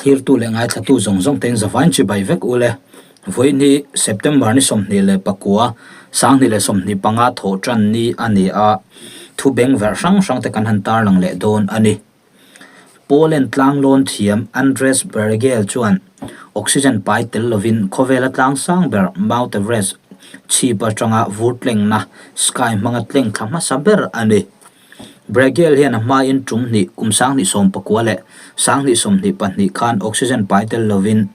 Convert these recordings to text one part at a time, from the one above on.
Thlirtu leh ngaithlatu zawng zawng tein zavain chibai vek u le. Vawiin hi September ni 29, 2025 thawh tan ni a ni a, thu beng verh hrang hrang te kan han tarlang leh dawn a ni. Poland tlanglawn thiam Andrzej Bargiel chuan oxygen pai tel lovin khawvela tlang sang ber Mount Everest chhip atanga vur tlengna sky hmanga tleng thla hmasa ber a ni. Bargiel hian a hmain tum hnih kum 2019 leh 2022 khan oxygen pai tel lovin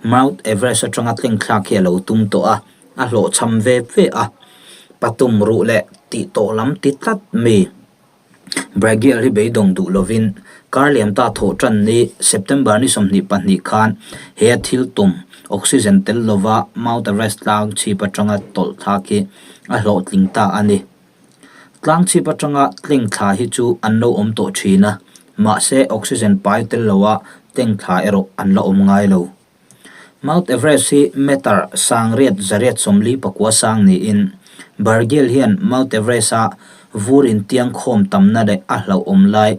Mount Everest atanga tleng thlak hi a lo tum tawh a, a hlawhchham ve ve a, patum ruh leh tih tawh lam ti tlat mi. Bragiel hi beidawng duh lovin kar liam ta thawh tan ni September ni 22 khan he a thil tum oxygen tel lova Mount Everest tlang chhip atanga tawlh thlak hi a hlawhtling ta a ni. Tlang chhip atanga tleng thla hi chu an lo awm tawh thin a, mahse oxygen pai tel loa tleng thla erawh an la awm ngai lo. Mount Everest hi meter 8,849 sang niin Bargiel hian Mount Everest-a vur intiang khawm tamna leh a hlauhawm lai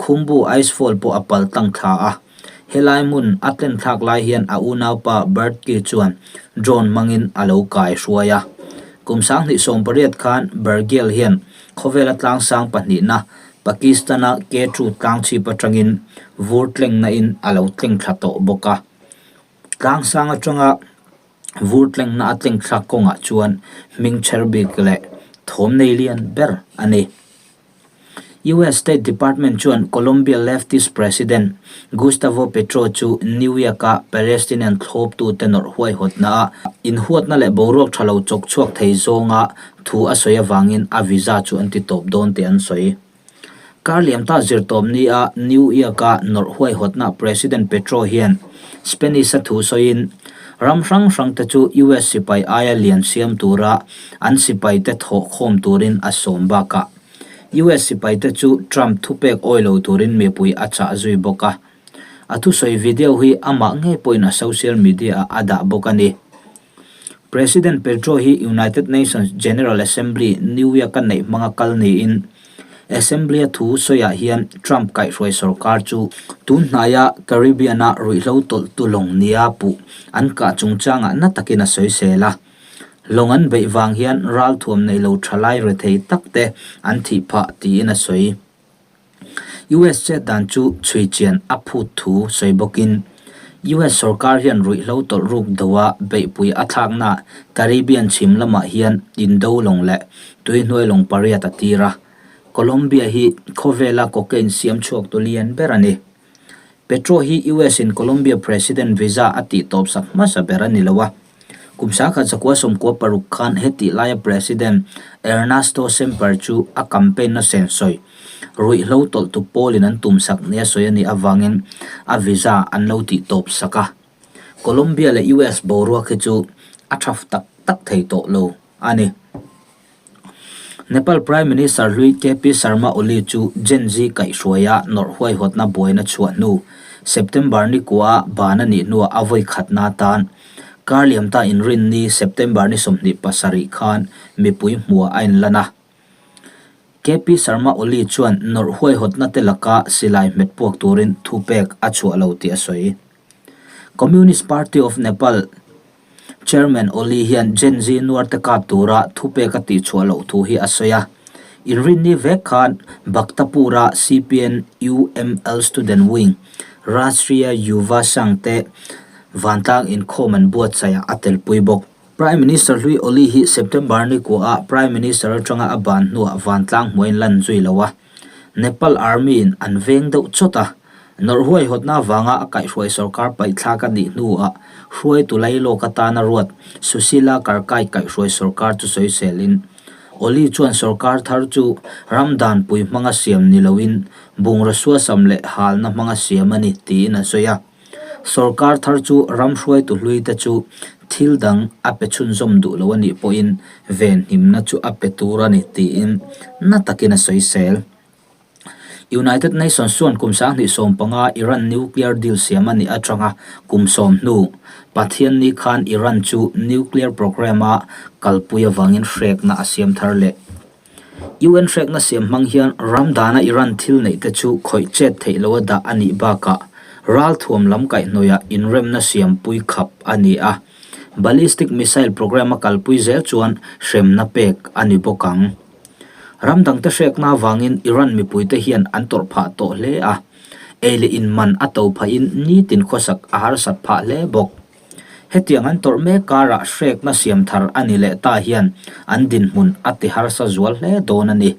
Khumbu Icefall pawh a pal tlang thla a. Helai hmun a tlen thlak lai hian a unaupa Bertke chuan drone hmangin a lo kai hruai a. Kum 2018 khan Bargiel hian khawvela tlang sang pahnihna Pakistan-a K2 tlang chhip atangin vur tlengna in a lo tleng thla tawh bawk a. Tlang sang atanga vur tlengna a tleng thlak kawngah chuan hming chher bik leh thawm nei lian ber a ni. US State Department chuan Colombia leftist President Gustavo Petro chu New York-a Palestinian thlawptute nawrh huaihawtna a inhuatna leh boruak tha lo chawk chhuak thei zawnga thu a sawi avangin a visa chu an ti tawp dawn tih an sawi. Kar liam ta zirtawp nia New York-a nawrh huaihawtna President Petro hian Spanish-a thu sawiin ram hrang hrangte chu US sipai aia lian siam tura an sipaite thawh khawm turin a sawm bakah US sipaite chu Trump thupek awi lo turin mipui a chah zui bawk a. A thusawi video hi amah ngei pawhin a social media-ah a dah bawk a ni. President Petro hi United Nations General Assembly, New York-a neih hmanga kal niin Assembly-a thu sawiah hian Trump kaihhruai sorkar chu tun hnaia Caribbean-a ruihhlo tawlhtu lawng nia puh an kah chungchangah na takin a sawisel a. Lawng an beih vang hian ralthuam nei lo thalai rethei tak te an thih phah tiin a sawi. US chet dan chu chhui chian a phut thu sawi bawkin US sorkar hian ruihhlo tawlh ruk doa beihpui a thlakna Caribbean chhim lamah hian indo lawng leh tuihnuai lawng pariat a tir a. Colombia hi khawvela cocaine siam chhuak tu lian ber a ni. Petro hi US in Colombia President visa a tih tawp sak hmasa ber a ni lo a. Kum 1996 khan hetih laia President Ernesto Semper chu a campaign na sensawi ruihhlo tawlhtu pawlin an tum sak nia sawi a nih avangin a visa an lo tih tawp sak a. Colombia leh US boruak hi chu a tha tak tak thei tawh lo a ni. Nepal Prime Minister hlui KP Sharma Oli chu Gen Z kaihhruaia nawrh huaihawtna buaina chhuah hnu September ni kua ban a nih hnuah a vawi khatna atan kar liam ta inrinni September ni 27 khan mipui hmuah a inlan a. KP Sharma Oli chuan nawrh huaihawtna te laka silai hmet puak turin thupek a chhuah lo tih a sawi. Communist Party of Nepal Chairman Oli hian Gen Z nuarte kap tura thupek a tihchhuah loh thu hi a sawi a. Inrinni vek khan Bhaktapur-a CPN-UML Student Wing, Rashtriya Yuva Sangh te vantlang inkhawm an buatsaihah a telpui bawk. Prime Minister hlui Oli hi September ni kuaah Prime Minister atanga a ban hnuah vantlang hmuain lan zui lo a. Nepal Army-in an veng deuh chawt a, nawrh huaihawtna avanga a kaihhruai sorkar paihthlak a nih hnuah hruaitu lailawk atana ruat Sushila Karkai kaihhruai sorkar chu sawiselin Oli chuan sorkar thar chu ram danpui hmanga siam ni loin bungraw suasam leh halna hmanga siam a ni tiin a sawi a. Sorkar thar chu ram hruaitu hluite chu thil dang a pe chhunzawm duh lo a nih pawhin venhimna chu a pe tur a ni tiin na takin a sawisel. United Nations chuan kum 2015 Iran nuclear deal siam a nih atanga kum sawm hnu Pathianni khan Iran chu nuclear program a kalpui avangin hrekna a siam thar leh. UN hrekna siam hmang hian ram dana Iran thil neih te chu khawih chet theih loa dah a nih bakah Ralthuam lam kaihhnawihah inremna siampui khap a ni a, ballistic missile program a kalpui zel chuan hremna pek a ni bawk ang. Ram dangte hrekna avangin Iran mipuite hian an tawrh phah tawh hle a, ei leh in man a to phahin nitin khawsak a harsat phah hle bawk. Hetiang an tawrh mek karah hrekna siam thar a ni leh ta hian an dinhmun a ti harsa zual hle dawn a ni.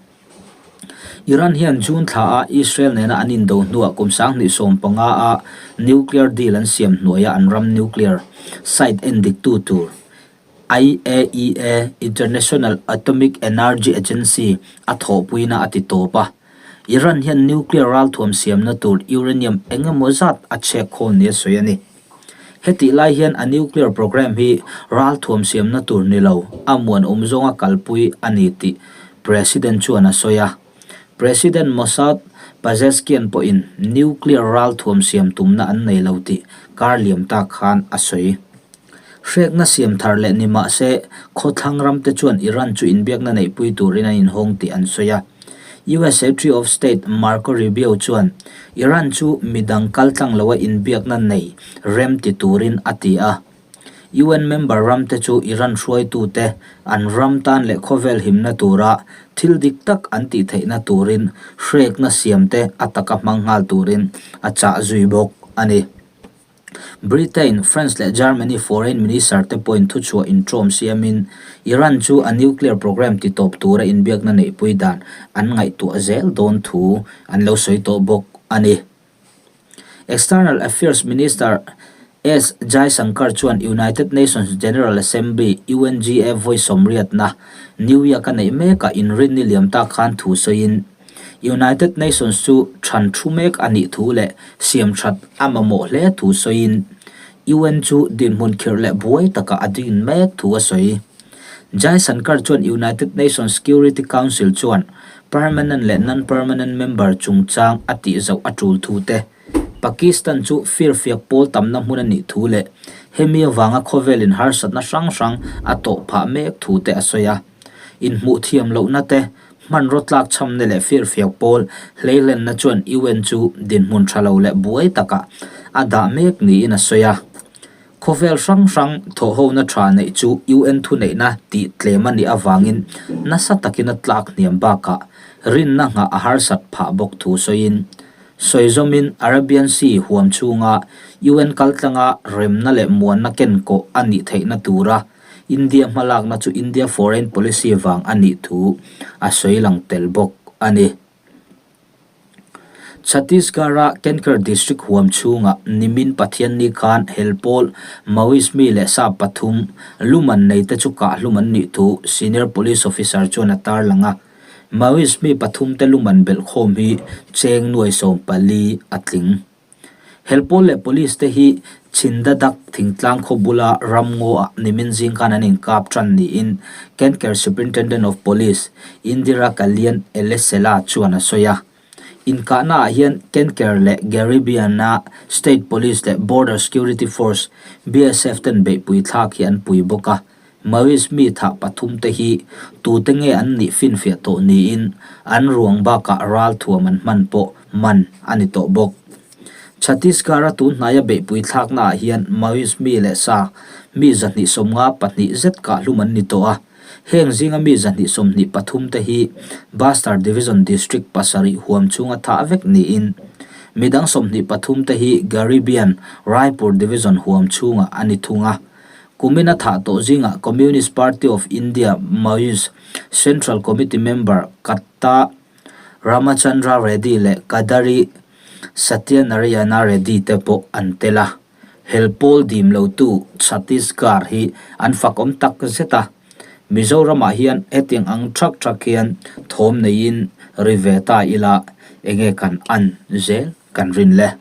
Iran hian June thla a Israel nena an indo hnuah kum 2015 a nuclear deal an siam hnuaia an ram nuclear site endiktu tur IAEA, International Atomic Energy Agency, a thawhpuina a ti tawp a. Iran hian nuclear ralthuam siamna tur uranium eng emaw zat a chhek khawl nia sawi a ni. Hetih lai hian a nuclear programme hi ralthuam siamna tur ni lo, a muanawm zawnga kalpui a ni tih President chuan a sawi a. President Masoud Pezeshkian pawhin nuclear ralthuam siam tumna an nei lo tih kar liam tak khan a sawi. Hrekna siam thar leh ni mah se, khawthlang ramte chuan Iran chu inbiakna neihpui turin an inhawng tih an sawi a. US Secretary of State Marco Rubio chuan Iran chu midang kaltlang loa inbiakna nei rem ti turin a ti a. UN member ramte chu Iran hruaitute an ram tan leh khawvel himna tura thil dik tak an tih theihna turin hrekna siamte a taka hmang nghal turin a chah zui bawk a ni. Britain, France leh Germany foreign minister te pawhin thuchhuah intawm siamin Iran chu a nuclear programme titawp tura inbiakna neihpui dan an ngaihtuah zel dawn thu an lo sawi tawh bawk a ni. External Affairs Minister S Jaishankar chuan United Nations General Assembly, UNGA, vawi sawmriatna New York-a neih mekah inrinni liam tak khan thu sawiin, United Nations chu chhan thu mek a nih thu leh siam that a mamawh hle thu sawiin, UN chu dinhmun khirh leh buai takah a din mek thu a sawi. Jaishankar chuan United Nations Security Council chuan permanent leh non-permanent member chungchang a tih zauh a tul thu te, Pakistan chu firfiak pawl tamna hmun a nih thu leh hemi avanga khawvelin harsatna hrang hrang a tawh phah mek thu te a sawi a. Inhmuh thiam lohna te, hmanraw tlak chhamna leh firfiak pawl hleihlenna chuan UN chu dinhmun tha lo leh buai takah a dah mek niin a sawi a. Khawvel hrang hrang thawhhona tha neih chu UN thuneihna tih tlem a nih avangin nasa takin a tlak hniam bakah rinna nghah a harsat phah bawk thu sawiin, sawi zawmin Arabian Sea huam chhunga UN kaltlanga remna leh muanna kenkawh a nih theihna tura India hmalakna chu India foreign policy vang a nih thu a sawi lang tel bawk a ni. Chhattisgarh-a Kanker district huam chhungah nimin Pathianni khan hel pawl Maoist mi leh sa pathum luman neite chu kahhlum an nih thu senior police officer chuan a tarlang a. Maoist mi pathumte luman belhkhawm hi cheng nuai 14 a tling. Helpawl leh Police te hi Chindadak thingtlang khaw bula ramngaw ah nimin zing khan an inkap tan niin Kanker Superintendent of Police Indira Kalyan Elesela chuan a sawi a. Inkahna ah hian Kanker leh Garibian-a State Police leh Border Security Force, BSF, ten beihpui thlak hi an pui bawk a. Maoist mi thah pathum te hi tute nge an nih finfiah tawh niin an ruang bakah ralthuam an hman pawh man a ni tawh bawk. Chhattisgarh-a tun hnaia beihpui thlakna ah hian Maoist mi leh sa mi 252 zet kahhlum an ni tawh a, heng zinga mi 223 te hi Bastar Division District pasarih huam chhunga thah vek niin midang 23 te hi Garibian Raipur Division huam chhungah a ni thung a. Kumin a thah tawh zingah Communist Party of India, Maoist, Central Committee member Katta Ramachandra Reddy leh Kadari Satyanarayana Reddy te pawh an tel a. Hel pawl dim lotu Chhattisgarh hi an fakawm tak zet a. Mizoramah hian hetiang ang thak thak hian thawm neiin ri ve ta ila enge kan an zel kan rin le.